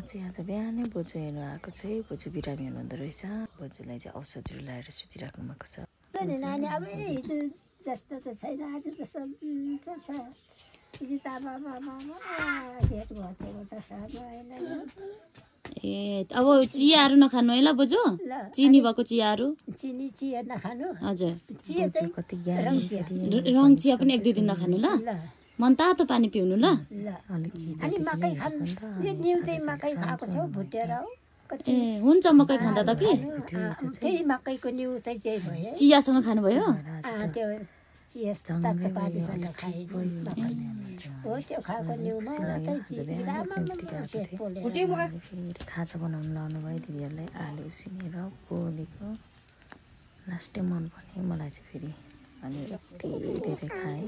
चाहिँ आज बिहानै बोजू हेर्नु आएको छ है। बोजू बिरामी हुनुहुँदो रहेछ। बोजूलाई चाहिँ औषधिहरू लगाएर सुतिराख्नु भएको छ। नानी अब हिजो जस्तो त छैन, आज त सन्च छ। हिजो त भेट भएको त ए अब चियाहरू नखानु है ल बोजू, चिनी भएको चियाहरू। चिनी चिया नखानु। हजुर चिया चाहिँ कति ग्यास रङ चिया पनि 1-2 दिन नखानु ल। मन तातो पानी पिउनु ल। अनि मकै खानु। यो न्यु चाहिँ मकै खाएको छ भुटेर हो। ए हुन्छ मकै खाँदा त के त्यही मकैको न्यु चाहिँ त्यही भयो। चियासँग खानुभयो? त्यो चिया तातो पानीसँग खाए हो। त्यो खाएको न्युमा खाजा बनाउनु लाउनु भयो दिदीहरूलाई। आलु उसिनेर पोलेको लास्टै मन पर्ने मलाई चाहिँ फेरि। अनि यति धेरै खाएँ।